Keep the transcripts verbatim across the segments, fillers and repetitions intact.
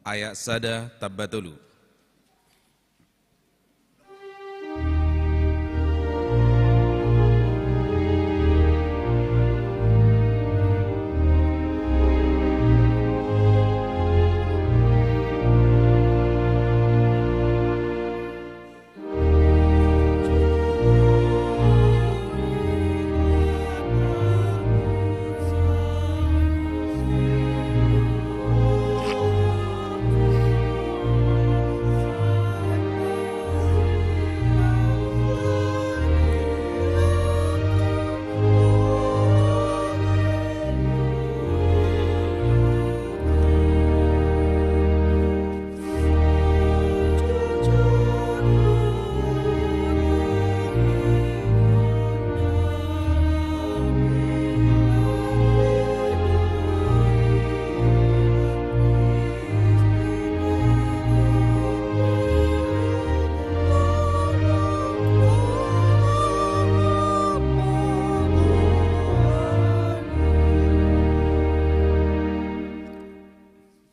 Ayat sada tamba tolu.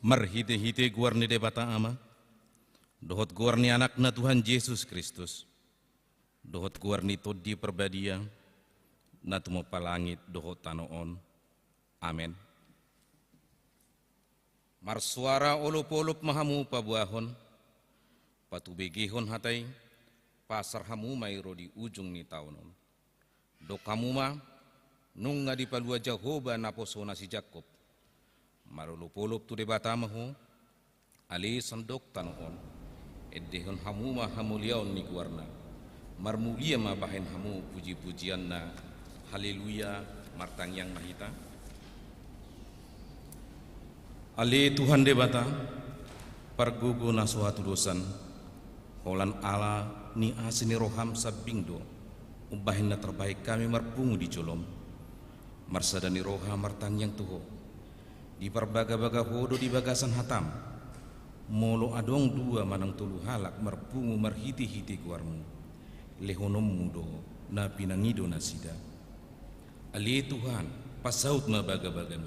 Marhitehite goar ni Debata Ama, dohot goar ni Anakna Tuhan Jesus Kristus, dohot goar ni Tondi Parbadia, na tumompa langit dohot tano on. Amen. Marsuara olopolop ma hamu paboahon, patubegehon hata i, pasar hamu ma i ro di ujung ni taon on. Dok hamu ma, nunga dipalua Jahowa naposona si Jakob. Marolopolop tu Debata ma ho, ale sandok tano on. Endehon hamu ma hamuliaon ni goarna. Marmulia ma bahen hamu pujipujianna. Haleluya, martangiang ma hita. Ale Tuhan Debata, pargogo na so hatudosan, holan ala ni asi ni roham sambing do, umbahen na tarbahen hami marpungu di jolom. Marsada ni roha martangiang tu ho. Diparbagabaga ho do di bagasan hatam. Molo adong dua manang tolu halak marpungu marhitehite goarmu, lehononmu do na pinangido nasida. Ale Tuhan, pasaut ma bagabagami.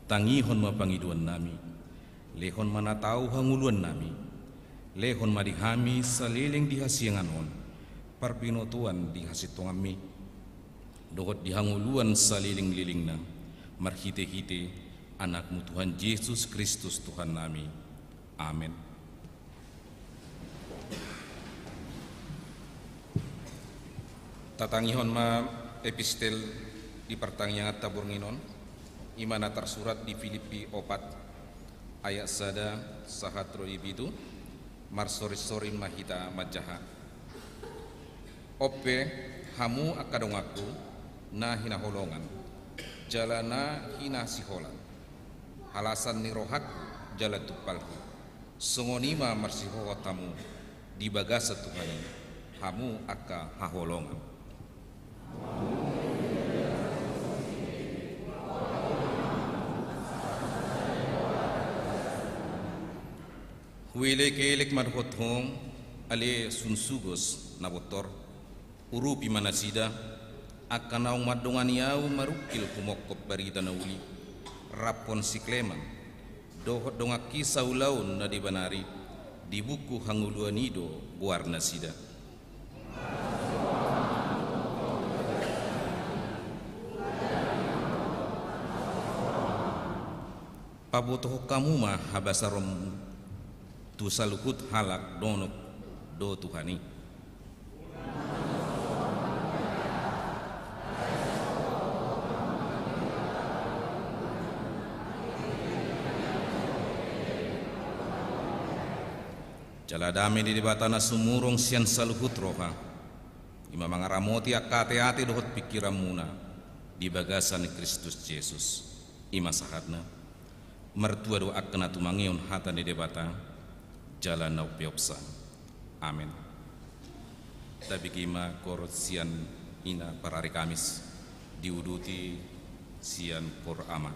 Tangihon ma pangidoannami. Lehon ma na tau hangoluannami. Lehon ma di hami saleleng di hasiangan on parbinotoan di hasintonganmi, dohot di hangoluan salelenglelengna, marhitehite Anakmu Tuhan Jesus Kristus Tuhannami. Amen. Tatangihon ma epistel di partangianganta borngin on, i ma na tarsurat di Pilippi opat, ayat sada sahat ro di pitu. Marsorinsorin ma hita manjaha. On pe, hamu angka donganku na hinaholongan, jala na hinasiholan, halasan ni rohangku jala tumpalhu, songon i ma marsihohot hamu di bagasan Tuhan i, hamu angka haholongan. Huelekelek ma dohot ho, ale sun sugos na bontor, urupi ma nasida, angka naung mandongani ahu marungkil humongkop barita na uli, raphon si Klemen, dohot donganki saulaon na debanari, di buku hangoluan i do goarnasida. Pabotohon hamu ma habasaronmu tu saluhut halak, donok do Tuhan i. Jala dame ni Debata na sumurung sian saluhut roha, i ma mangaramoti angka ateate dohot pingkiranmuna di bagasan Kristus Jesus. I ma sahatna. Martua do angka na tumangihon hata ni Debata, jala na umpeopsa. Amen. Tabege ma koor sian ina parari Kamis, diuduti sian koor ama.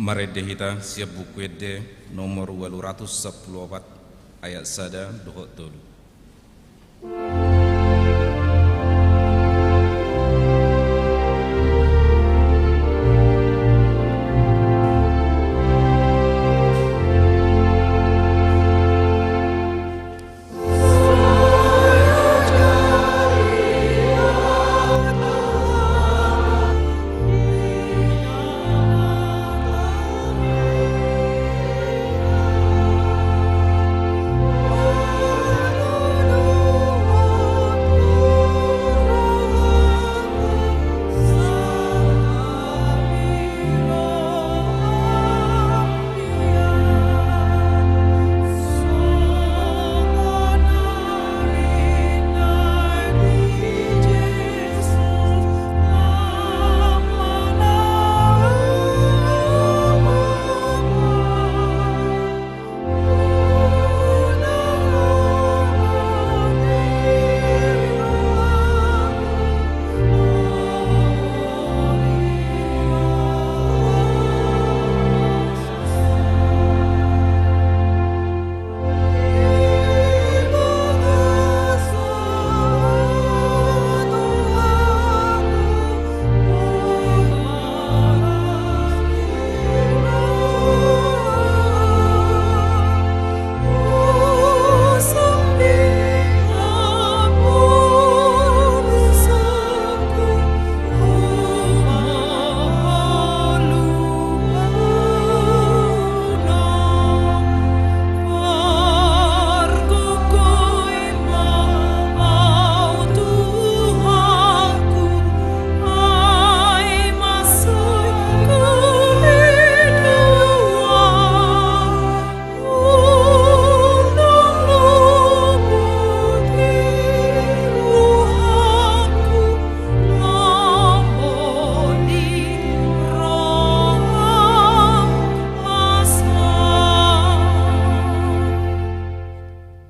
Marende hita sian Buku Ende nomor ualu ratus sampulu opat, ayat sada dohot tolu.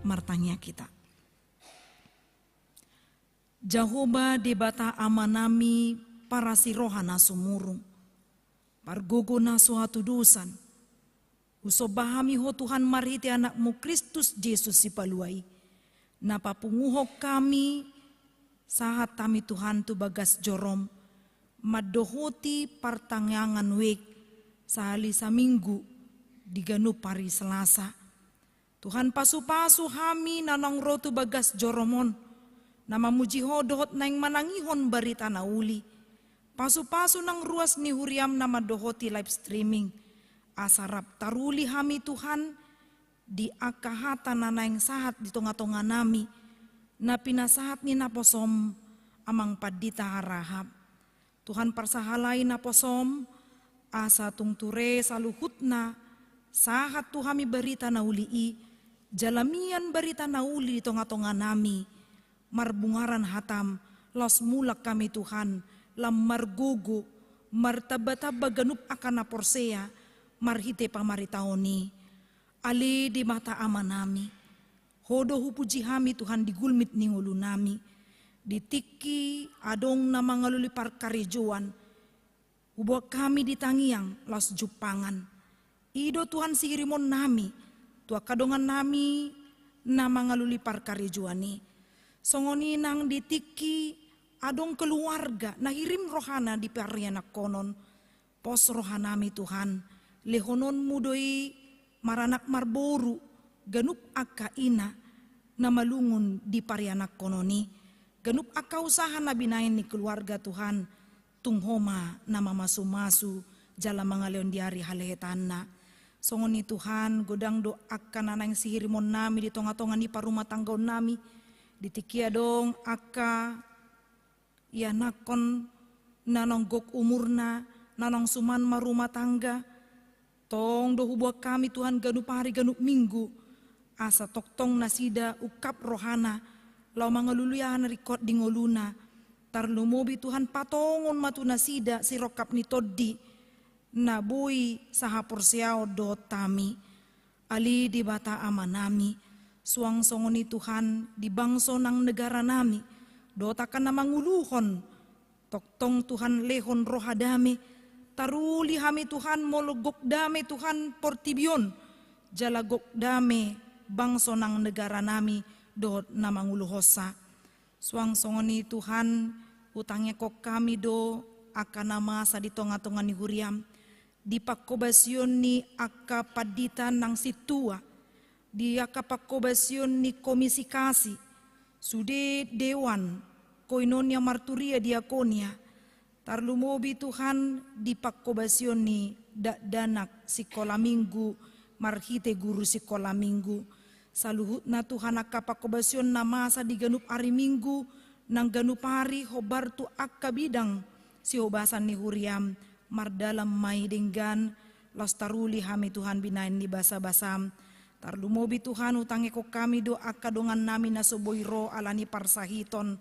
Martangiang hita. Jahowa Debata Amanami, parasi roha na sumurung, pargogo na so hatudosan, husomba hami Ho Tuhan marhite Anakmu Kristus Jesus Sipalua i, na papunguhon hami, sahat hami Tuhan tu bagas jorom, mandohoti partangiangan wijk sahali saminggu di ganup ari Selasa. Tuhan, pasupasu hami na naung ro tu bagas jorom on, na mamuji Ho dohot naeng manangihon barita na uli. Pasupasu nang ruas ni huriam na mandohoti live streaming. Asa rap taruli hami, Tuhan, di angka hata na naeng sahat di tongatonganami, na pinasahat ni naposom, Amang Pandita Harahap. Tuhan, parsahalai naposom, asa tung ture saluhutna sahat tu hami barita na uli i, jala mian barita na uli di tongatonganami, marbungaran hatam, laos mulak hami Tuhan, lam margogo, martambatamba ganup angka na porsea, marhite pamaritaon i. Ale Debata Amanami, Ho do hupuji hami Tuhan di gulmit ni ngolunami. Di tingki adong na mangalului parkarejoan, huboan hami di tangiang laos jumpangan. I do Tuhan sihirimonnami tu angka dongannami na mangalului parkarejoan i. Songon i nang di tingki adong keluarga na hirim rohana di parianakhonon. Pos rohanami Tuhan, lehononmu do i maranak marboru, ganup angka ina na malungun di parianakhonon i, ganup angka usaha na binahen ni keluarga Tuhan, tung Ho ma na mamasumasu jala mangalehon di ari halehetanna. Songon i Tuhan, godang do angka na naeng sihirimonnami di tongatonga ni parumatanggaonnami, di tingki adong angka ianakhon na naung gok umurna, na naung suman marumah tangga. Tong do huboan hami Tuhan ganup ari ganup minggu, asa tongtong nasida ungkap rohana, laho mangalului aha na ringkot di ngoluna. Tarlumobi Tuhan patongon ma tu nasida sirongkap ni tondi, na boi sahaporseaon dohot hami. Ale Debata Amanami, suang songon i Tuhan di bangso nang negaranami, dohot angka na manguluhon, tongtong Tuhan lehon roha dame, Taruli hami Tuhan, molo gok dame Tuhan portibi on, jala gok dame bangso nang negara nami dohot na manguluhonsa. Suang songon i Tuhan, hutangihon hami do angka na masa di tonga-tonga ni huriam, di panghobasion ni angka pandita nang sintua, di angka panghobasion ni Komisi Kasi, sude dewan, koinonia, marturia, diakonia, tarlumobi Tuhan di panghobasion ni dakdanak sikola minggu marhite guru sikola minggu. Saluhutna Tuhan angka panghobasion na masa di ganup ari Minggu, nang ganup ari hombar tu angka bidang sihobasan ni huriam, mardalan ma i denggan, laos taruli hami Tuhan binahen ni basa-basam. Tarlumobi Tuhan hutangihon hami do angka dongan nami na so boi ro ala ni parsahiton.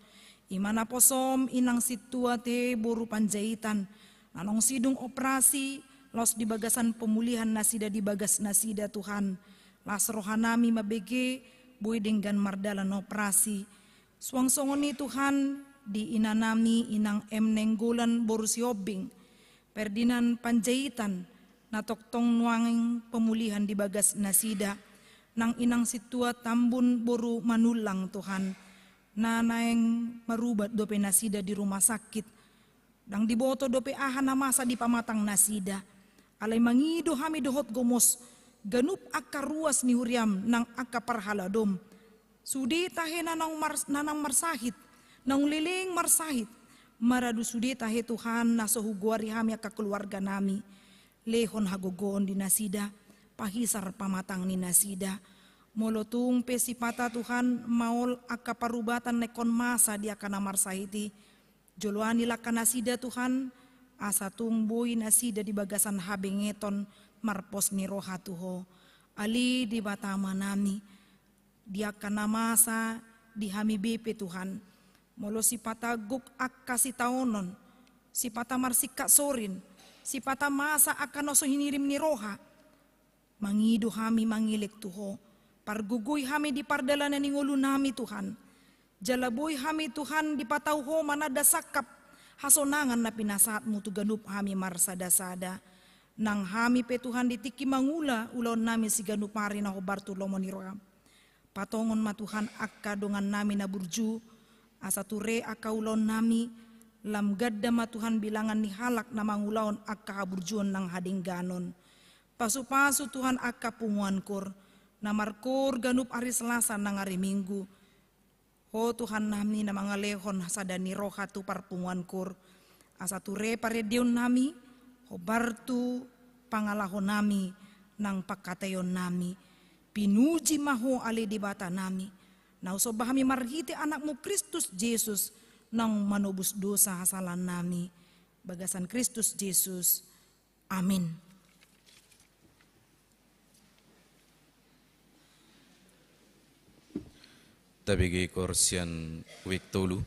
I ma naposom inang sintua te boru Panjaitan, na naung sidung operasi, laos di bagasan pemulihan nasida di bagas nasida Tuhan. Las roha nami mambege boi denggan mardalan operasi. Suang songon i Tuhan di ina nami inang M Nainggolan boru Sihombing, Ferdinand Panjaitan, na tongtong nuaeng pemulihan di bagas nasida, nang inang sintua Tambun boru Manullang Tuhan, na naeng marubat dope nasida di rumah sakit. Ndang diboto dope aha na masa di pamatang nasida. Alai mangido hami dohot gomos, ganup angka ruas ni huriam nang angka parhaladom. Sude tahe na naung mars-, na naung marsahit, naung leleng marsahit. Maradu sude tahe Tuhan na so hugoari hami angka keluarga nami. Lehon hagogoon di nasida, pahisar pamatang ni nasida. Molo tung pe sipata Tuhan maol angka parubatan na ingkon masa di angka na marsahit i, joloani langka nasida Tuhan, asa tung boi nasida di bagasan habengeton marpos ni roha tu Ho. Ale Debata Amanami, di angka na masa di hami be pe Tuhan, molo sipata gok angka sitaonon, sipata marsingkat sorin, sipata masa angka na so hinirim ni roha, mangido hami mangelek tu Ho, pargogoi hami di pardalanan ni ngolu nami Tuhan. Jala boi hami Tuhan dipatau Ho mananda sangkap hasonangan na pinasahatmu tu ganup hami marsada-sada. Nang hami pe Tuhan di tingki mangula ulaon nami siganup ari na hombar tu lomo ni roham. Patongon ma Tuhan angka dongan nami na burju, asa ture angka ulaon nami, lam ganda ma Tuhan bilangan ni halak na mangulahon angka haburjuon nang hadengganon. Pasu-pasu Tuhan angka punguan kur, na markur ganup ari Selasa nang ari Minggu. Ho Tuhan nami na mangalehon sada ni roha tu parpunguan kur, asa ture parendeon nami, hombar tu pangalaho nami, nang pangkataion nami. Pinuji ma Ho ale Debata nami, na husomba hami marhite Anakmu Kristus Jesus, naung manobus dosa hasalahan nami. Bagasan Kristus Jesus. Amin. Tabege koor sian wijk tolu.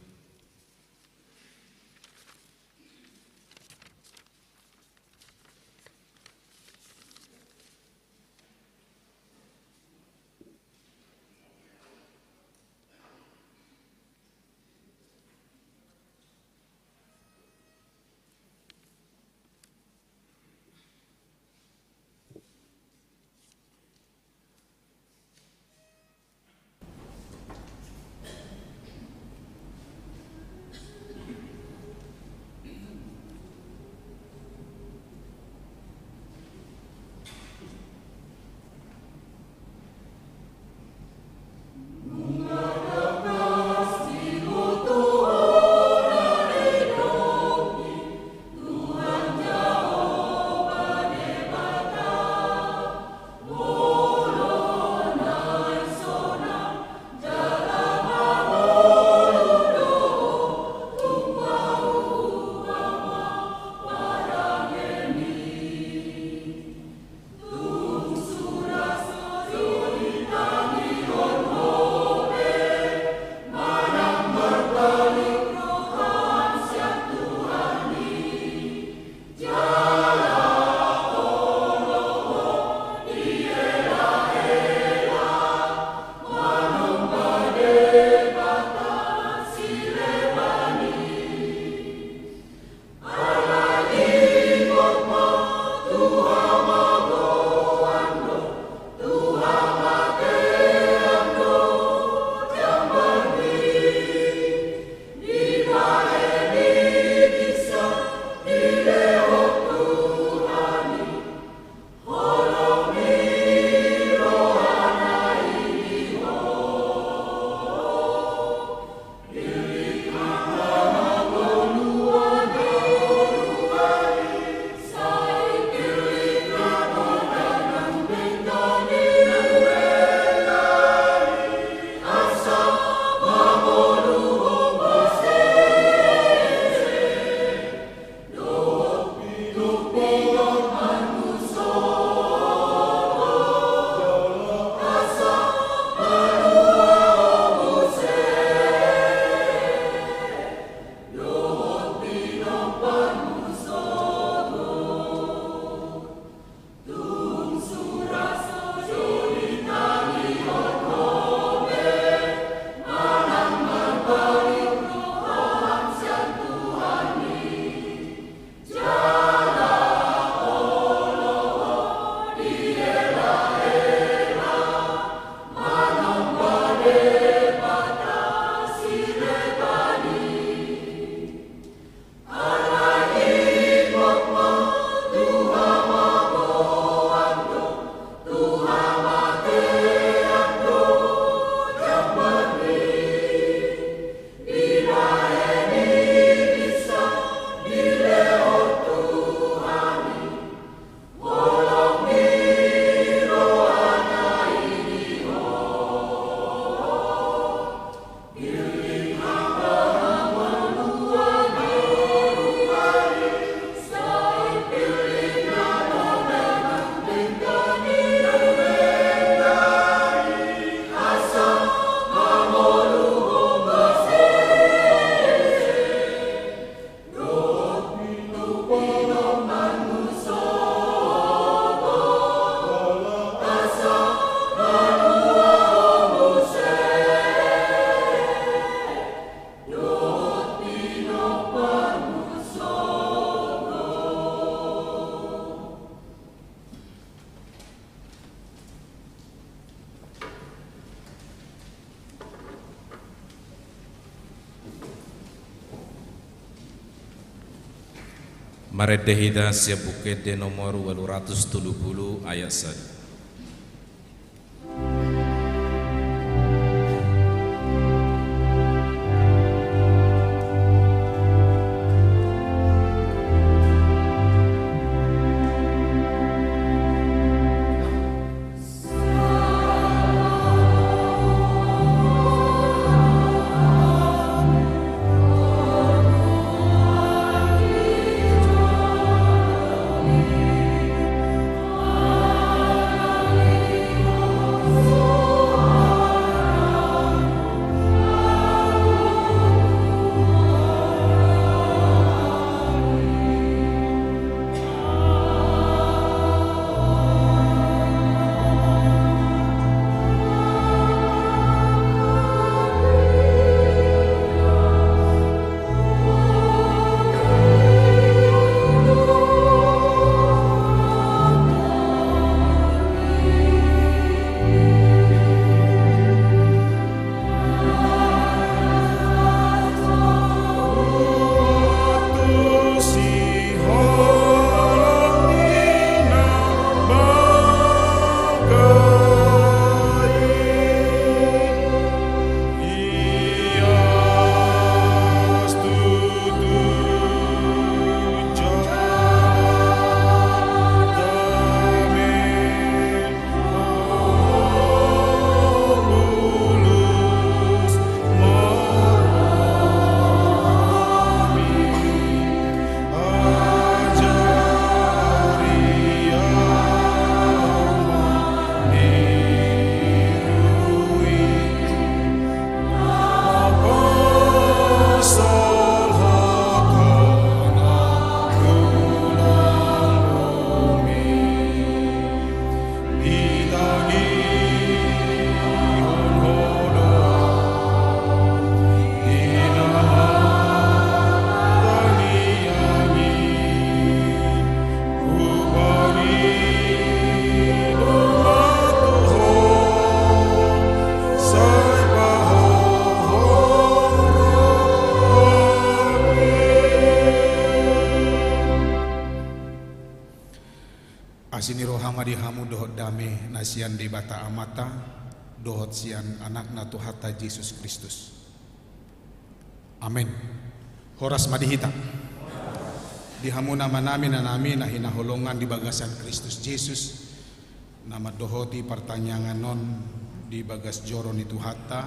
Marende hita sian Buku Ende nomor ualu ratus tolu pulu ayat sada. Asi ni roha ma di hamu dohot dame na sian Debata Amanta dohot sian Anakna Tuhanta Jesus Kristus. Amen. Horas ma di hita. Di hamu na manami na nami na hinaholongan di bagasan Kristus Jesus, na mandohoti partangiangan on di bagas joro ni Tuhanta,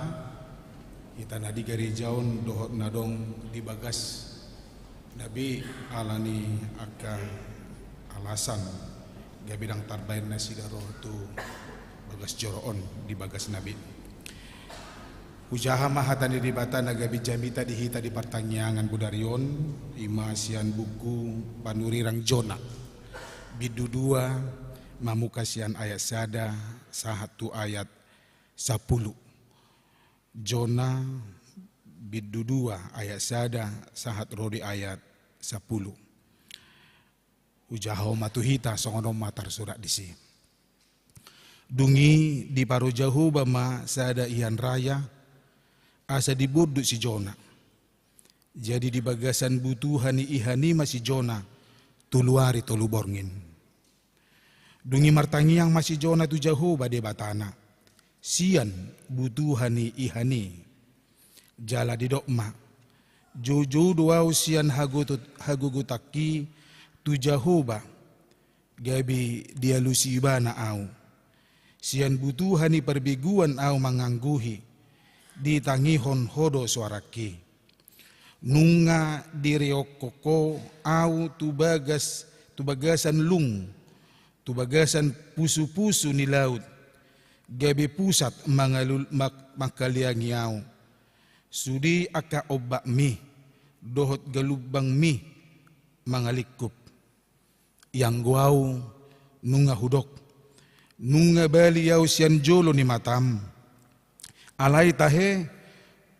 hita na di gareja on dohot na adong di bagas na be ala ni angka alasan gabe ndang tarbaen nasida ro tu bagas joro on di bagas na be. Hujaha ma hata ni Debata na gabe jamita di hita di partangiangan bodari on, i ma sian buku Panurirang Jona, bindu dua, mamungka sian ayat sada sahat tu ayat sampulu. Jona bindu dua ayat sada sahat ro di ayat sampulu. Hujahahon ma tu hita, songon on ma tarsurat disi. Dung i diparroha Jahowa ma sada ihan raya, asa dibondut si Jona. Jadi di bagasan butuha ni ihan i ma si Jona tolu ari tolu borngin. Dung i martangiang ma si Jona tu Jahowa Debatana sian butuha ni ihan i. Jala didok ma, joujou do ahu sian hagogot-, hagogotanki tu Jahowa, gabe dialusi Ibana ahu. Sian butuha ni parbinguan ahu mangangguhi, ditangihon Ho do soarangki. Nunga direokkon Ho ahu tu bagas, tu bagasan lung, tu bagasan pusupusu ni laut, gabe pusat mangalul-, mak-, mangkaliangi ahu. Sude angka ombakmi dohot galumbangmi mangalingkup. Ianggo ahu nunga hudok, nunga bali ahu sian jolo ni matam. Alai tahe,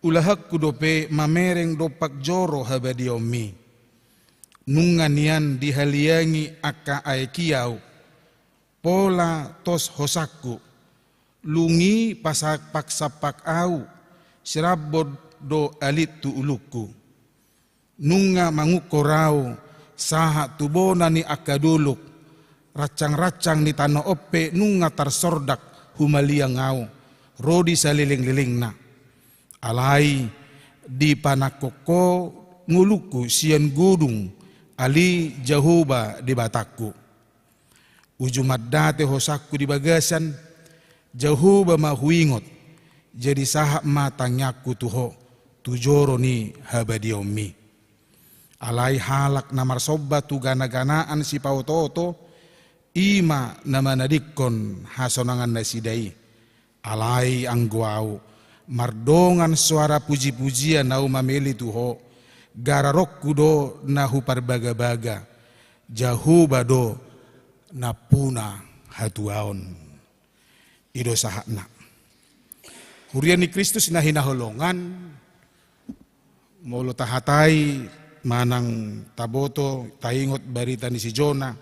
ulahanku dope mamereng dompak joro habadiaonmi. Nunga nian dihaliangi angka aek i ahu, pola tos hosangku. Lung i pasampak-sampak ahu, sirambot do alit tu ulungku. Nunga mangungkor ahu sahat tu bona ni angka dolok, rancang-rancang ni tano on pe nunga tarsordak humaliang ahu, ro di salelenglelengna. Alai dipanangkok Ho ngolungku sian godung, ale Jahowa Debatangku. Uju mandate hosangku di bagasan, Jahowa ma huingot, jadi sahat ma tangiangku tu Ho, tu joro ni habadiaonMi. Alai halak na marsomba tu gana-ganaan sipaotooto, i ma na manadingkon hasonangan nasida i. Alai anggo ahu, mardongan soara puji-pujian ahu mamele tu Ho, gararonku do na huparbagabaga, Jahowa do nampuna hatuaon. I do sahatna. Huria ni Kristus na hinaholongan, molo tahatai manang taboto, taingot barita ni si Jona,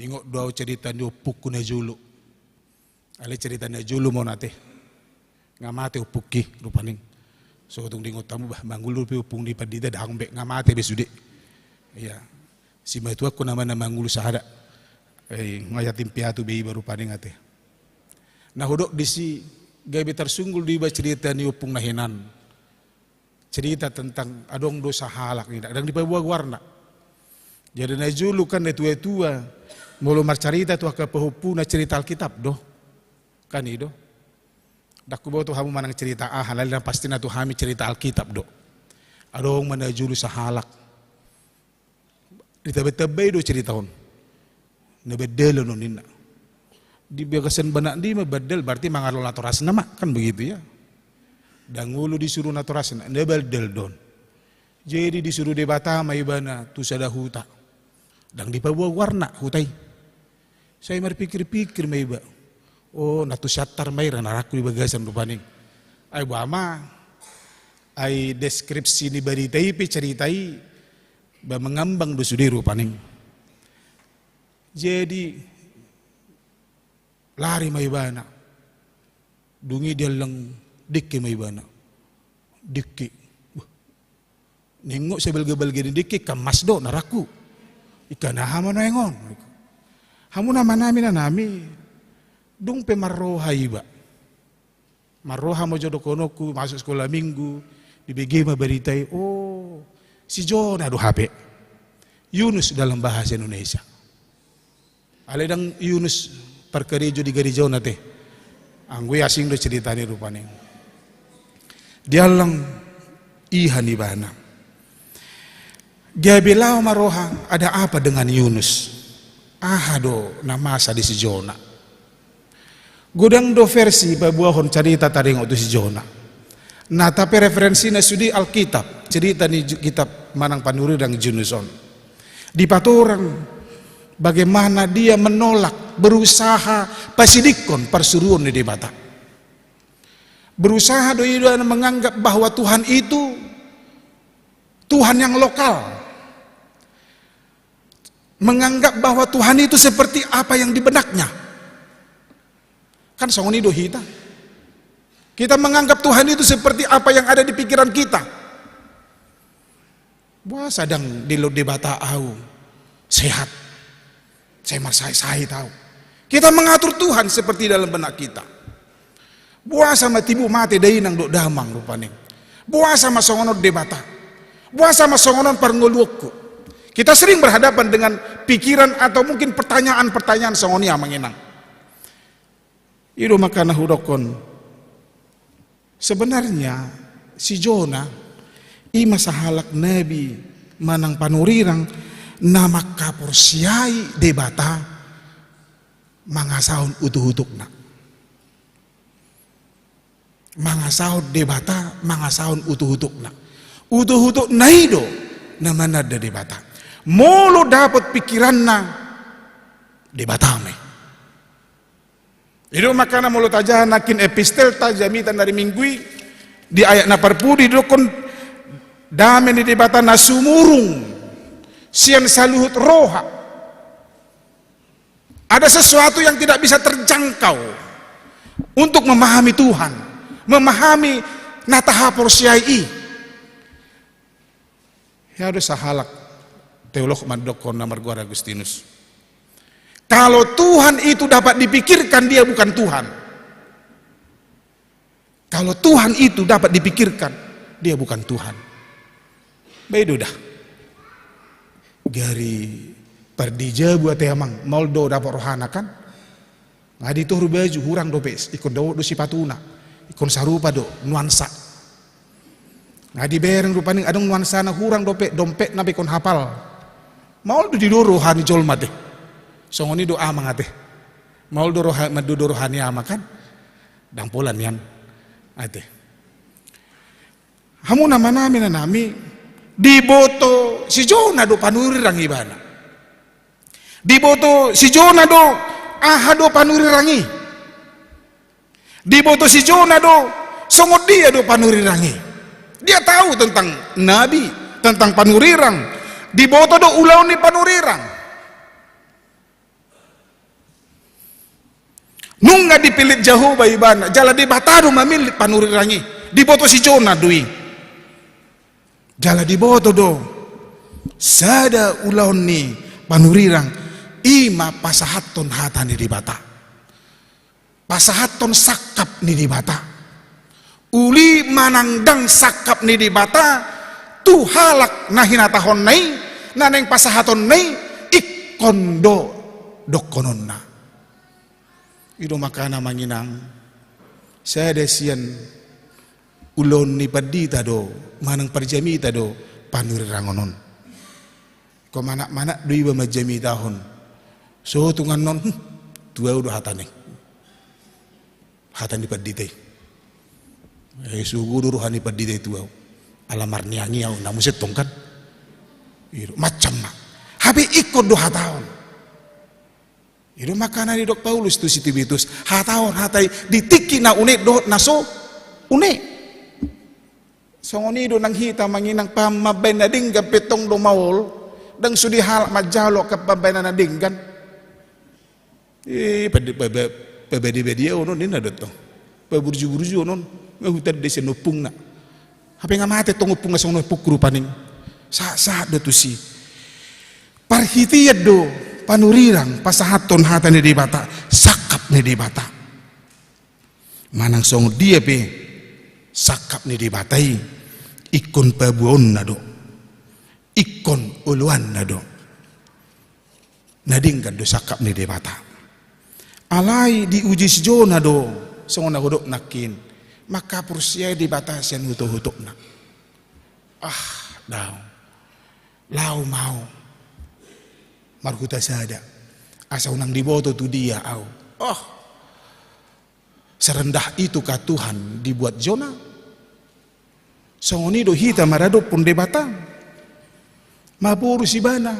ingot do ahu cerita ni ompungku na jolo. Alai cerita na jolo ma on ate. Nga mate ompungki rupani. So tung diingot hamu bah, mangolu pe ompung ni pandita, dang be, nga mate be sude. Ia. Simatuangku nama na mangolu sahada. Eh, nga yatim piatu be iba rupani ate. Na hudok disi, gabe tarsunggul do iba cerita ni ompungna hinan. Cerita tentang adong do sahalak ninna, dang dipaboa goarna. Jadi na jolo kan na tua-tua, molo marcarita tu angka pahompuna cerita Alkitab do. Kan i do. Dang huboto hamu manang cerita aha, alai na pasti na tu hami cerita Alkitab do. Adong ma na jolo sahalak. Ditamba-tambai do cerita on. Na bandal on ninna. Di bagasan banakna i ma bandal, berarti mangalolo natorasna ma, kan begitu ya. Dang olo disuru natorasna, na bandal do on. Jadi disuru Debata ma ibana tu sada huta. Dang dipaboa goarna huta i. Sai marpikir-pikir ma iba. Oh, na tu Siantar ma i ra, na rangku di bagasan rupani. Ai boha ma. Ai deskripsi ni barita i pe cerita i, ba mangambang do sude rupani. Jadi lari ma ibana. Dung i diallang dengke ma ibana. Dengke. Wah. Ningot sebalga-balga ni dengke, kan mas do na rangku. Ingkon aha ma nuaeng on. Hamu na manami nanami. Dung pe marroha iba. Marroha ma jo dohononku, masuk sekolah minggu, dibege ma barita i, oh, si Jona do hape. Yunus dalam bahasa Indonesia. Alai dang Yunus parkarejo di gareja on ate. Anggo i asing do ceritana i rupani. Diallang iha ni ibana. Gabe laho ma roha, ada apa dengan Yunus? Aha do na masa di si Jona? Godang do versi paboahon carita taringot tu si Jona. Na tape referensina sude Alkitab, cerita ni ju-, kitab manang panurirang Yunus on. Dipatorang bagaimana dia menolak, berusaha pasidingkon parsuruon ni Debata. Berusaha do ia menganggap bahwa Tuhan itu Tuhan yang lokal. Menganggap bahwa Tuhan itu seperti apa yang di benaknya. Kan songon i do hita. Kita menganggap Tuhan itu seperti apa yang ada di pikiran kita. Boasa dang dilehon Debata ahu sehat? Sai marsahit-sahit ahu. Kita mengatur Tuhan seperti dalam benak kita. Boasa ma tibu mate dainang dohot damang rupani. Boasa ma songon on Debata. Boasa ma songon on parngoluonku. Kita sering berhadapan dengan pikiran atau mungkin pertanyaan-pertanyaan songon i, amang inang. I do makana hudokkon. Sebenarnya si Jona i ma sahalak nabi manang panurirang na mangkaporseai Debata mangasahon utuk-utukna. Mangasahon Debata, mangasahon utuk-utukna. Utuk-utukna i do na mananda Debata. Molo dapot pikiranna, Debata ma i. I do makana molo tajaha nangkin epistelta jamita na ri Minggu i, di ayat na parpudi didokkon, dame ni Debata na sumurung sian saluhut roha. Ada sesuatu yang tidak bisa terjangkau untuk memahami Tuhan, memahami na tahaporseai i. Ia do sahalak Teolog mandokkon na margoar Agustinus. Kalau Tuhan itu dapat dipikirkan, dia bukan Tuhan. Kalau Tuhan itu dapat dipikirkan, dia bukan Tuhan. Baido da. Gari pardijabu ate amang, maol do dapot rohana kan. Nga ditoru baju hurang dope, ingkon dao do sipatuna, ingkon sarupa do nuansa. Nga dibereng rupani adong nuansana hurang dope, dompetna pe ingkon hapal. Maol do dido roha ni jolma te. Songon i do amang ate. Maol do roha, mandido roha ni amang kan. Ndang pola nian ate. Hamu na manami na nami, diboto si Jona do panurirang ibana. Diboto si Jona do aha do panurirang i. Diboto si Jona do songon dia do panurirang i. Dia tahu tentang nabi, tentang panurirang. Diboto do ulaon ni panurirang. Nunga dipillit Jahowa ibana, jala Debata do mamillit panurirang i. Diboto si Jona do i. Jala diboto do sada ulaon ni panurirang, i ma pasahathon hata ni Debata. Pasahathon sangkap ni Debata. Uli manang ndang sangkap ni Debata tu halak na hinatahonna i, na naeng pasahatonna i, ingkon do dohononna. I do makana manginang, sada sian ulaon ni pandita do manang parjamita do panurirangon on. Ingkon manat-manat do iba manjamitahon. So tung annon, hmm, tu ahu do hata ni, hata ni pandita i. Eh, sogo do roha ni pandita i tu ahu. Ala marniangi ahu na muse tong kan. I do macam ma. Hape ingkon do hatahon. I do makana didok Paulus tu si Timoteus, hatahon hata i di tingki na unik dohot na so unik. Songon i do nang hita manginang, pambaen na denggan pe tong do maol, ndang sude halak manjalo angka pambaenan na denggan. Eh, pade-, paba-, pabadi-badiaon on ninna do tong. Paburju-burjuon on, nga huta disi ompungna. Hape nga mate tong ompungna songon ompungku rupani. Sahat-sahat do tusi. Parhitean do panurirang pasahathon hata ni Debata, sangkap ni Debata. Manang songon dia pe sangkap ni Debata i, ingkon paboaonna do, ingkon oloanna do. Na denggan do sangkap ni Debata. Alai diuji si Jona do, songon na hudok nangkin, mangkaporseai Debata sian hutop-hutopna. Ah, daong. Laho ma ahu marhuta sada, asa unang diboto tu dia ahu. Oh. Serendah itukah Tuhan dibuat Jona? Songon i do hita maradophon Debata. Maporus ibana.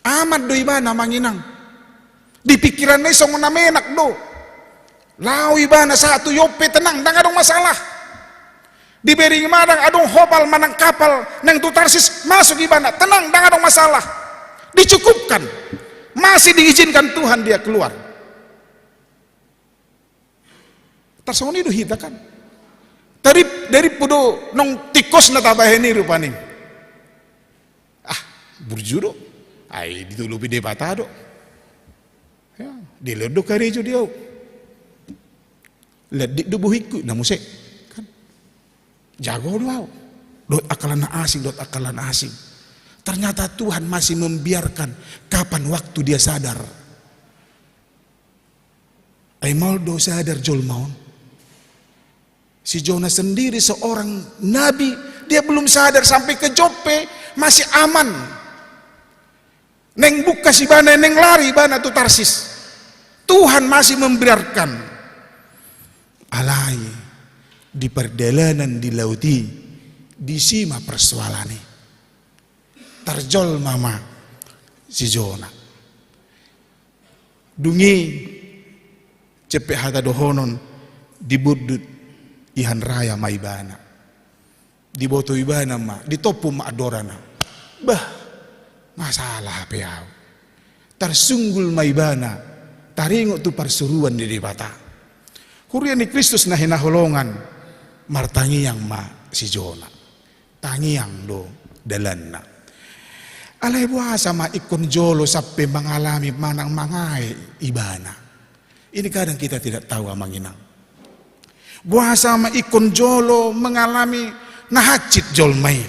Aman do ibana manginang. Di pikiranna i songon na menak do. Laho ibana sahat tu Yope, tenang, ndang adong masalah. Di Bering Madang adong hopal manang kapal naeng tu Tarsis, masuk ibana, tenang, ndang adong masalah. Dicukupkan. Masih diizinkan Tuhan dia keluar. Tarsongon i do hita kan. Tarip, dari pudo nong tingkos na tabahen i rupani. Ah, burju do. Ai ditolopi Debata do. Ya, dilehon do karejo di ahu. Ledik do bohingku, na muse. Kan. Jago do ahu. Dohot angka na asing, dohot angka na asing. Ternyata Tuhan masih membiarkan kapan waktu dia sadar. Ai maol do sadar jolma on. Si Jona sendiri seorang nabi, dia belum sadar sampai ke Joppe, masih aman. Naeng bungkas ibana, naeng lari ibana tu Tarsis. Tuhan masih membiarkan. Alai di pardalanan di laut i, disi ma persoalan i. Tarjolma ma si Jona. Dung i, cepe hata dohonon, dibundut ihan raya ma ibana. Diboto ibana ma, ditompu ma andorana. Bah, masalah hape ahu. Tarsunggul ma ibana, taringot tu parsuruan ni Debata. Huria ni Kristus na hinaholongan, martangiang ma si Jona. Tangiang do dalanna. Alai boasa ma ingkon jolo sampe mangalami manang mangae ibana? Ini kadang kita tidak tahu, amang inang. Boasa ma ingkon jolo mangalami na hansit jolma i?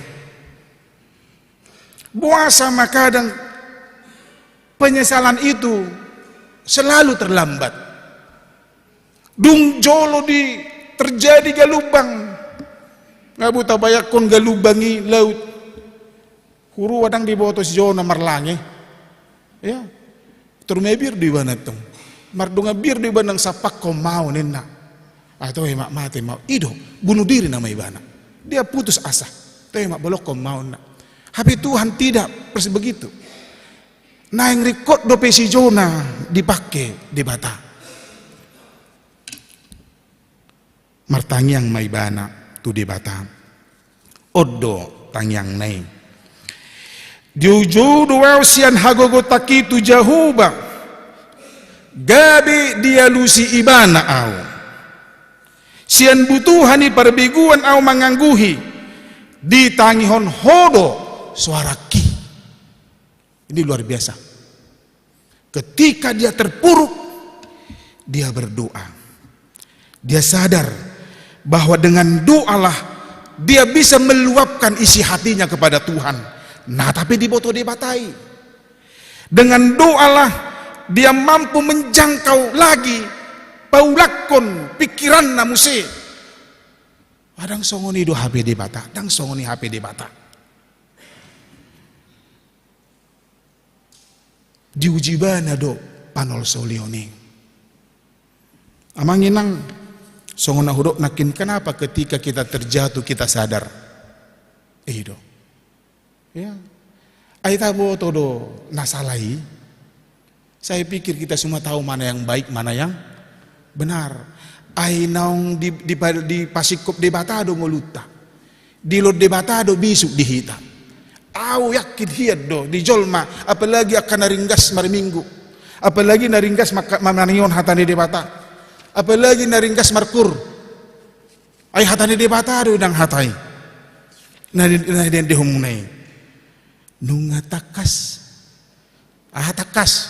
Boasa ma kadang penyesalan itu selalu terlambat? Dung jolo di terjadi galumbang, nga boi tabayangkon galumbang i laut. Hurua ndang diboto si Jona marlange. Ya. Tor ma bir do ibana tong. Mardongan bir do ibana, nang sampakhon ma au ninna. Ah, toe ma, mate ma au. I do, bunuh diri nama ibana. Dia putus asa. Toe ma, bolongkon ma au ninna. Hape Tuhan tidak persis begitu. Naeng ringkot dope si Jona dipake Debata. Martangiang ma ibana tu Debata. On do tangiangna i: Dijoujou do au sian hagogotan i tu Jahowa, gabe dialusi ibana au. Sian butuha ni parbegu au mangangguhi, ditangihon Ho do soarangki. Ini luar biasa. Ketika dia terpuruk, dia berdoa. Dia sadar bahwa dengan doalah dia bisa meluapkan isi hatinya kepada Tuhan. Nah, tapi diboto Debata i. Dengan doalah dia mampu menjangkau lagi, paulakkon pikiranna muse. Ah, ndang songon i do hape Debata, ndang songon i hape Debata. Diuji ibana do panolsolion i. Amang inang, songon na hudok nangkin, kenapa ketika kita terjatuh kita sadar? I do. Ya. Ai taboto do na sala i. Saya pikir kita semua tahu mana yang baik, mana yang benar. Ai naung di, di, dipasingkop Debata do ngolunta. Dilehon Debata do bisuk di hita. Au yakin hian do di jolma, apalagi angka na ringgas marminggu, apalagi na ringgas manangihon hata ni Debata, apalagi na ringgas markur. Ai hata ni Debata do inang hata i. Na, na diendehonmuna i. Nunga tangkas. Aha tangkas?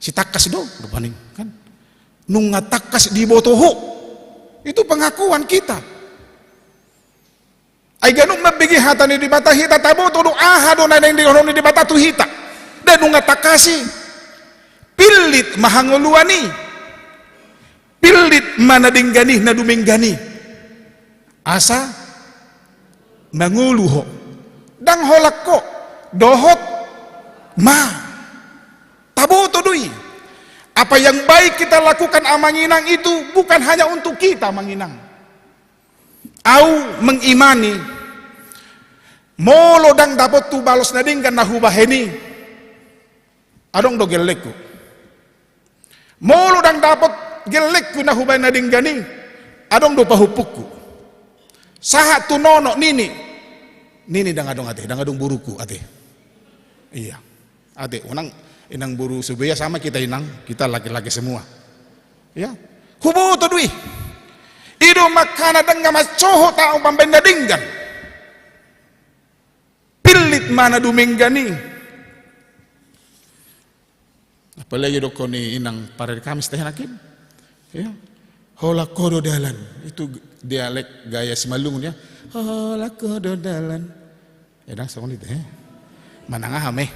Si tangkas do rupani, kan? Nunga tangkas diboto Ho. Itu pengakuan kita. Ai ganup mambege hata ni Debata hita, taboto do aha do na naeng diendehon ni Debata tu hita. Nda nunga tangkas i. Pillit ma hangoluan i. Pillit ma na denggan i, na dumenggan i. Asa mangolu ho. Ndang holan ho, dohot ma. Taboto do i. Apa yang baik kita lakukan, amang inang, itu bukan hanya untuk kita, amang inang. Au mengimani, molo ndang dapothu balos na denggan na hubahen i, adong do gellengku. Molo ndang dapot gellengku na hubahen na denggan i, adong do pahompungku. Sahat tu nonok nini. Nini ndang adong ate, ndang adong borungku ate. Iya. Ate, unang, inang boru Subeya sama kita inang, kita laki-laki semua. Ya. Huboto do i. I do makana ndang mancohot au mambahen na denggan. Pillit ma na dumenggan i. Apalagi dokkon ni inang parari Kamis teh nangkin. Ya. Holan ho do dalan. Itu dialek gaya Simalungun ya. Holan ho do dalan. Ya ndang songon i te. Manang aha ma i.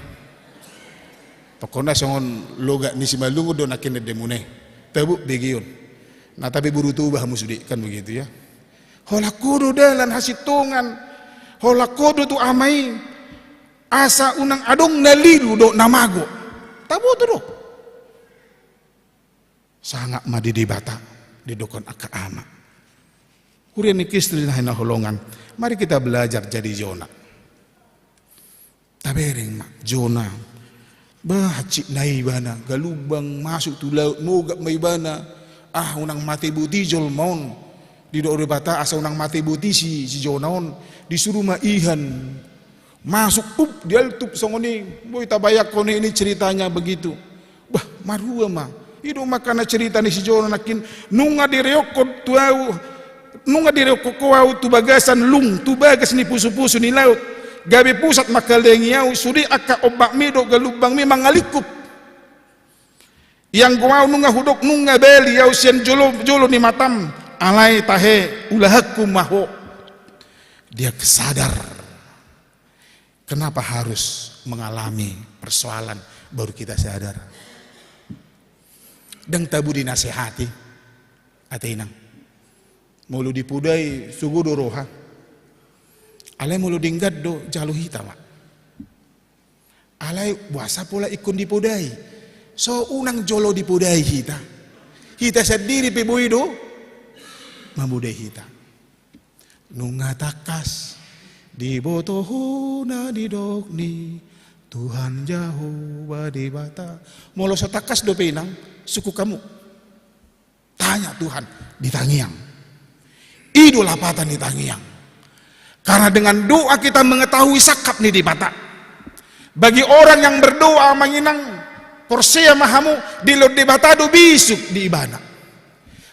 Pokokna songon logat ni Simalungun do nangkin endemuna i. Tabo begeon. Nah, tapi boru Toba hamu sude kan begitu ya. Holan ho do dalan hasintongan. Holan ho do tu ama i. Asa unang adong na lilu dohot na mago. Taboto do. Sangap ma di Debata, didokkon angka ama. Huria ni Kristus na hinaholongan. Mari kita belajar jadi Jona. Tabereng ma Jona. Bah, hansit na ibana, galumbang masuk tu laut, mogap ma ibana. Ah, unang mate boti jolma on. Didok Debata asa unang mate boti si, si Jona on. Disuru ma ihan. Masuk, up, dialtup songon i. Boi tabayangkon i, ini ceritanya begitu. Bah, marhua ma. I do makana cerita ni si Jona nangkin, nunga direokkon tu au, nunga direokkon ho au tu bagasan lung, tu bagas ni pusu-pusu ni laut. Gabe pusat mangkalengi au, sude angka ombakmi dohot galumbangmi mangalingkup. Ianggo au nunga hudok, nunga bali au sian jolo, jolo ni matam, alai tahe ulahanku ma ho. Dia sadar. Kenapa harus mengalami persoalan baru kita sadar? Ndang tabo dinasehati, ate inang. Molo dipodai sogo do roha. Alai molo denggan do jalo hita ma. Alai boasa pola ingkon dipodai? So unang jolo dipodai hita. Hita sandiri pe boi do mamodai hita. Nunga tangkas diboto ho na nidok ni Tuhan Jahowa Debata. Molo so tangkas dope inang, sungkun hamu. Tanya Tuhan, di tangiang. I do lapatan ni tangiang. Karena dengan doa kita mengetahui sangkap ni Debata. Bagi orang yang berdoa, amang inang, porsea ma hamu, dilehon Debata do bisuk di ibana.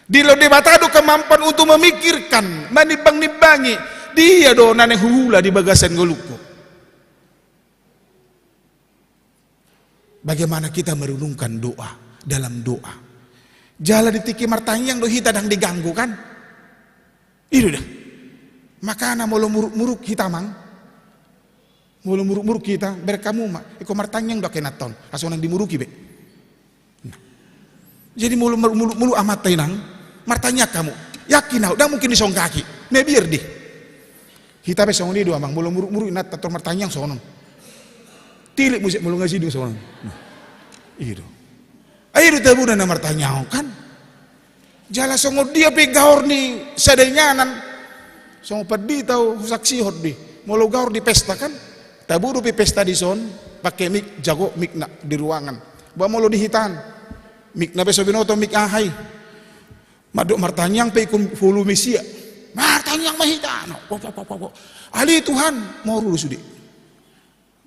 Dilehon Debata do kemampuan untuk memikirkan, manimbang-nimbangi, dia do na naeng huula di bagasan ngolungku. Bagaimana kita merenungkan doa, dalam doa. Jala di tingki martangiang do hita ndang diganggu, kan? I do da. Makana molo muruk-muruk hita, amang. Molo muruk-muruk hita, bereng hamu ma. Ingkon martangiang do angka inanta on. Asa unang dimuruki be. Nah. Jadi molo muruk-muruk amanta inang, martangiang hamu. Yakin au, ndang mungkin disonggaki. Mabiar do i. Hita pe songon i do, amang, molo muruk-muruk inanta tor martangiang songon on. Tilik muse molo nga sidung songon on. Nah, i do. Ai i do tabona na martangiang on, kan? Jala songon dia pe gaor ni sada inganan. Songon pandita husaksihon do i. Molo gaor di pesta, kan? Tabo dope pesta dison, pake mik, jago mikna di ruangan. Ba molo di hita an, mikna pe so binoto mik aha i. Mandok martangiang pe ingkon volume sia. Martangiang ma hita. No. Pok, pok, pok, pok, pok. Ale Tuhan, moru do sude.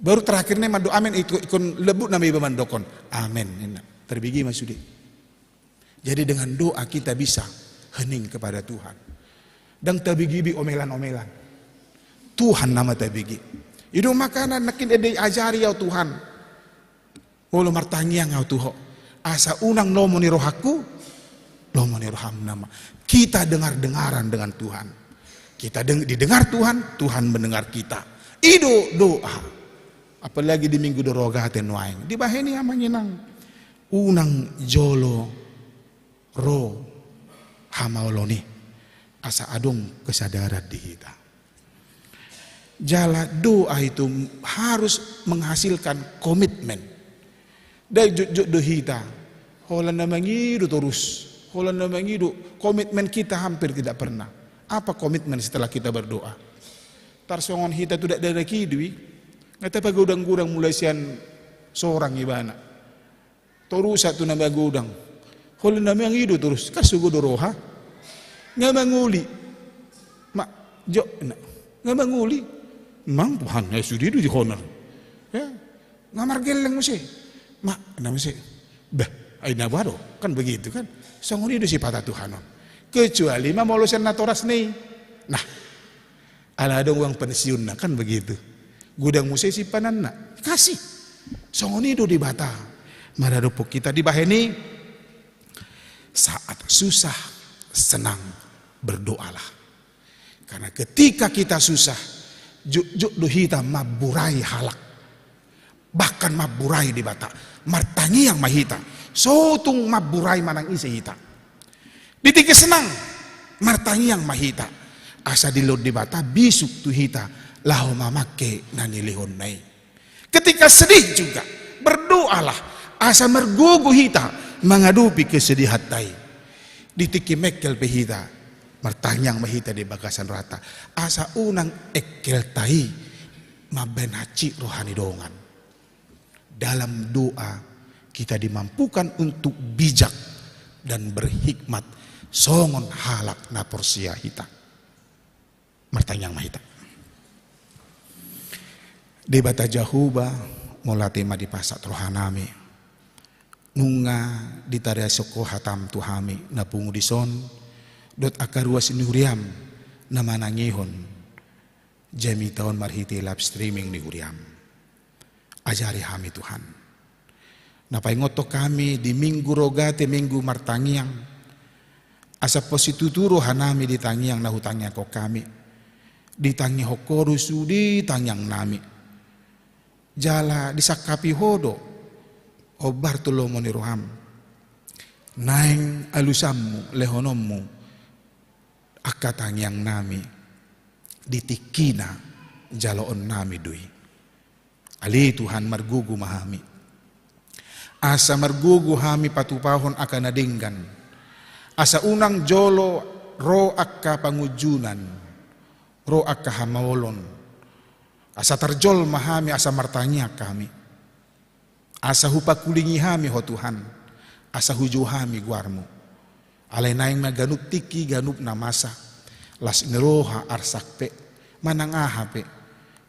Baru terakhir ninna mandok amen, ingkon, ingkon lembut nama iba mandokhon. Amen, ninna. Terbege ma sude. Jadi dengan doa kita bisa hening kepada Tuhan. Ndang tabege be omelan-omelan. Tuhan nama tabege. I do makana nangkin diajari au Tuhan. Molo martangiang au tu ho, asa unang lomo ni rohangku, lomo ni roham nama. Kita dengar-dengaran dengan Tuhan. Kita deng-, didengar Tuhan, Tuhan mendengar kita. I do doa. Apalagi di Minggu do roha te nuaeng. Dibahen i, amang inang. Unang jolo ro hamaolon i. Asa adong kesadaran di hita. Jala doa itu harus menghasilkan komitmen. Ndang jotjot do hita. Holan na mangido torus. Holan na mangido, komitmen kita hampir tidak pernah. Apa komitmen setelah kita berdoa? Tarsongon hita tu dakdanak i do i. Nga tapagodang-godang mulai sian sorang ibana. Torus sahat tu na magodang. Holan na mangido torus, kan sogo do roha. Nga mangoli. Ma, jo, na. Nga mangoli. Mang, Tuhan, nga sude do di honor. Ya. Nga margelleng muse. Ma, na muse. Bah, ai na boha do? Kan begitu, kan? Songon i do sipata Tuhan on. Kecuali ma molo sian natorasna i. Nah. Ala adong uang pensiunna, kan begitu. Godang muse simpananna. Kasih. Songon i do Debata. Maradophon hita dibahen i, saat susah, senang, berdoalah. Karena ketika kita susah, jotjot do hita mamburai halak. Bahkan mamburai Debata. Martangiang ma hita. So tung mamburai manang ise hita. Di tingki senang, martangiang ma hita. Asa dilehon Debata bisuk tu hita, laho mamangke na nilehonna i. Ketika sedih juga, berdoalah, asa margogo hita mangadopi kesedihanta i. Di tingki mengkel pe hita, martangiang ma hita di bagasan rohanta. Asa unang engkelta i mambahen hansit roha ni dongan. Dalam doa kita dimampukan untuk bijak dan berhikmat songon halak na porsea hita. Martangiang ma hita. Debata Jahowa, mauliate ma dipasahat rohanami. Nunga ditarasihon Ho hatam tu hami na pungu dison, dohot angka ruas ni huriam na manangihon jamita on marhite live streaming ni huriam. Ajari hami Tuhan. Na paingothon hami di Minggu Rogate, Minggu Martangiang, asa pos situtu rohanami di tangiang na hutangiangkon hami, ditangihon Ho do sude tangiangnami. Jala disangkapi Ho do hombar tu lomo ni roham. Naeng alusanmu, lehononmu angka tangiangnami di tingkina jaloonnami do i. Ale Tuhan, margogo ma hami. Asa margogo hami patupahon angka na denggan. Asa unang jolo ro angka pangunjunan, ro angka hamaolon. Asa tarjolma hami, asa martangiang hami. Asa hupangkulingi hami Ho Tuhan, asa hujou hami goarmu. Alai naeng ma ganup tingki, ganup na masa, las ni roha, arsak pe, manang aha pe,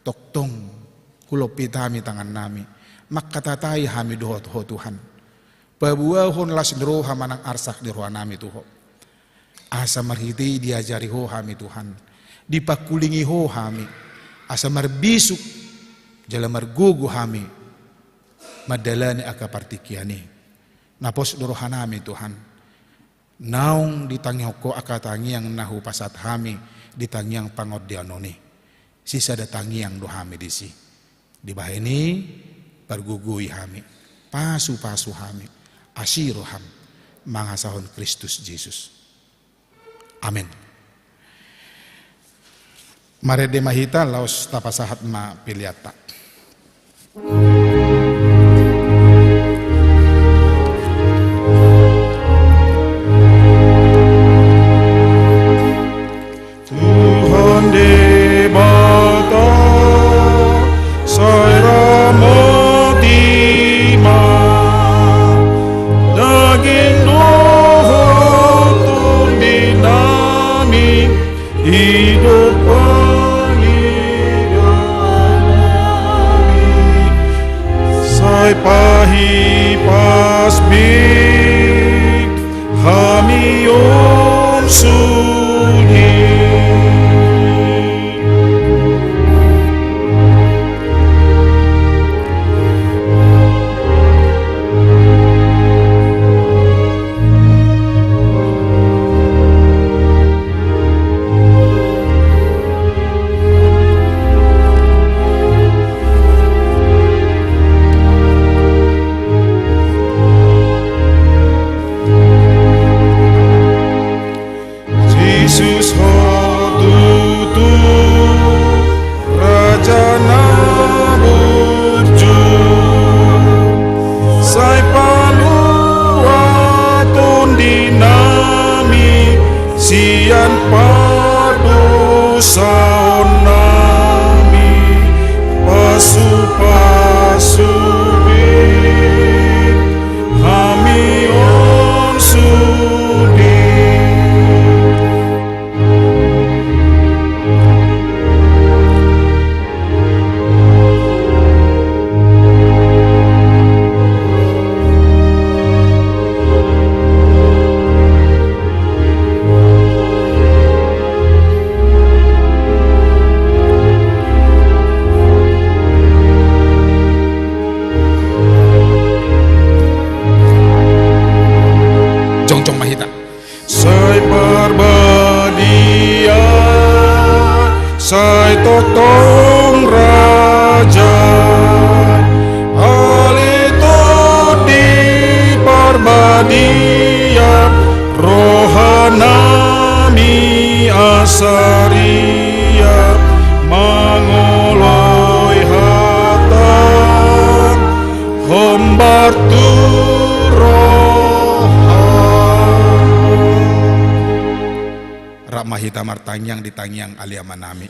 tongtong hulompit hami tangannami, mangkatatai hami dohot Ho Tuhan. Paboahon las ni roha manang arsak ni rohanami tu Ho. Asa marhite i diajari Ho hami Tuhan, dipangkulingi Ho hami, asa marbisuk jala margogo hami mandalani angka partingkian i. Na pos do rohanami Tuhan, naung ditangihon Ho angka tangiang na hupasahat hami di tangiang pangondianon i. Sisada tangiang do hami disi. Dibahen i, pargogoi hami, pasupasu hami, asi roham, mangasahon Kristus Jesus. Amen. Marende ma hita, laos tapasahat ma peleanta. Tuhan Debata, sai ramoti ma daging dohot tondinami, idop pangidoannami, sai pahipasbing hami on sude. Jesus, Ho tutu Raja na burju, sai palua tondinami sian pardosaonnami, pasupasu be hami on sude. Jongjong ma hita. Sai parbadia, sai tongtong raja, ale Tondi Parbadia, rohanami asa riap mangoloi hata hombar tu roha. Rap ma hita martangiang di tangiang Ale Amanami.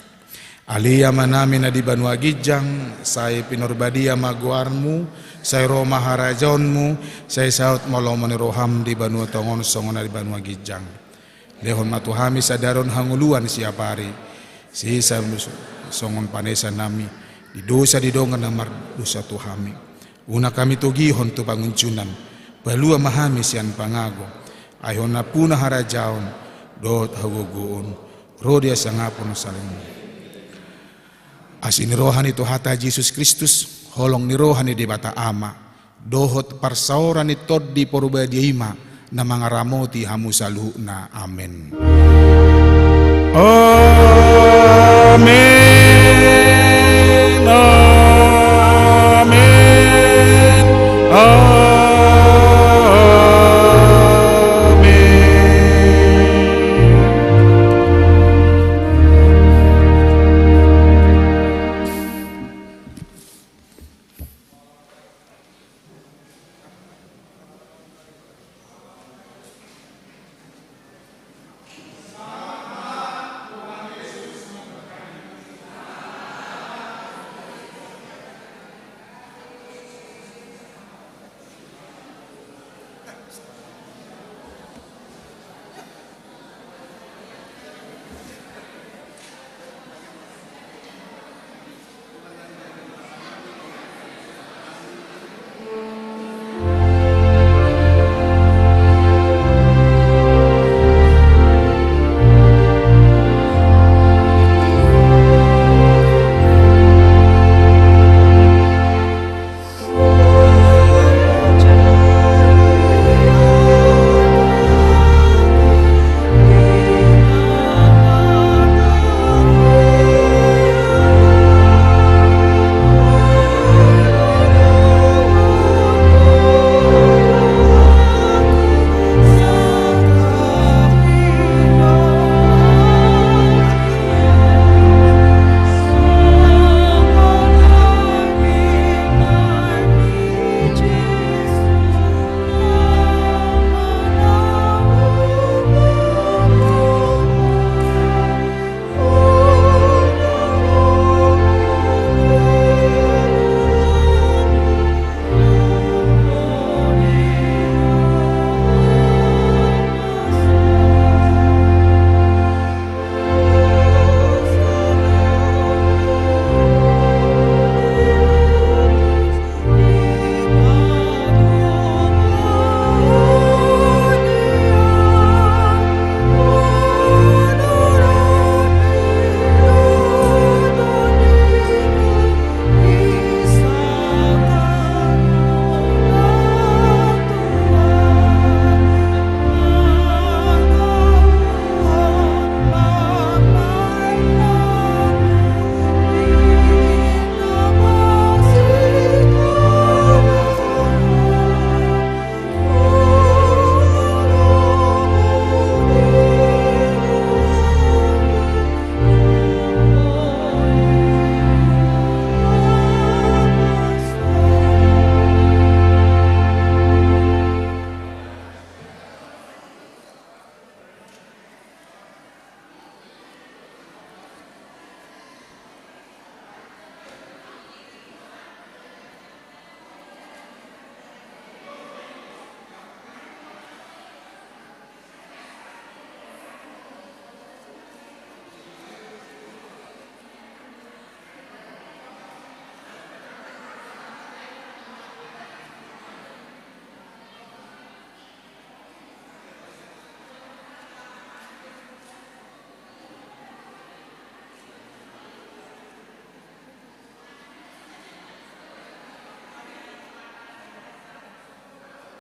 Ale Amanami na di banua ginjang, sai pinarbadia ma goarmu, sai ro ma harajaonmu, sai saut ma lomo ni roham di banua tonga on songon na di banua ginjang. Lehon ma tu hami sadari on hangoluan siapari, sesa songon panesanami di dosa di dongan na mardosa tu hami. Unang hami togihon tu pangunjunan, palua ma hami sian pangago, ai hon nampuna harajaon dohot hagogoon, ro di hasangapon saleleng. Asi ni roha ni Tuhanta Jesus Kristus, holong ni roha ni Debata Ama, dohot parsaoran ni Tondi Porbadia i ma na mangaramoti hamu saluhutna. Amen. Amen. Amen. Amen.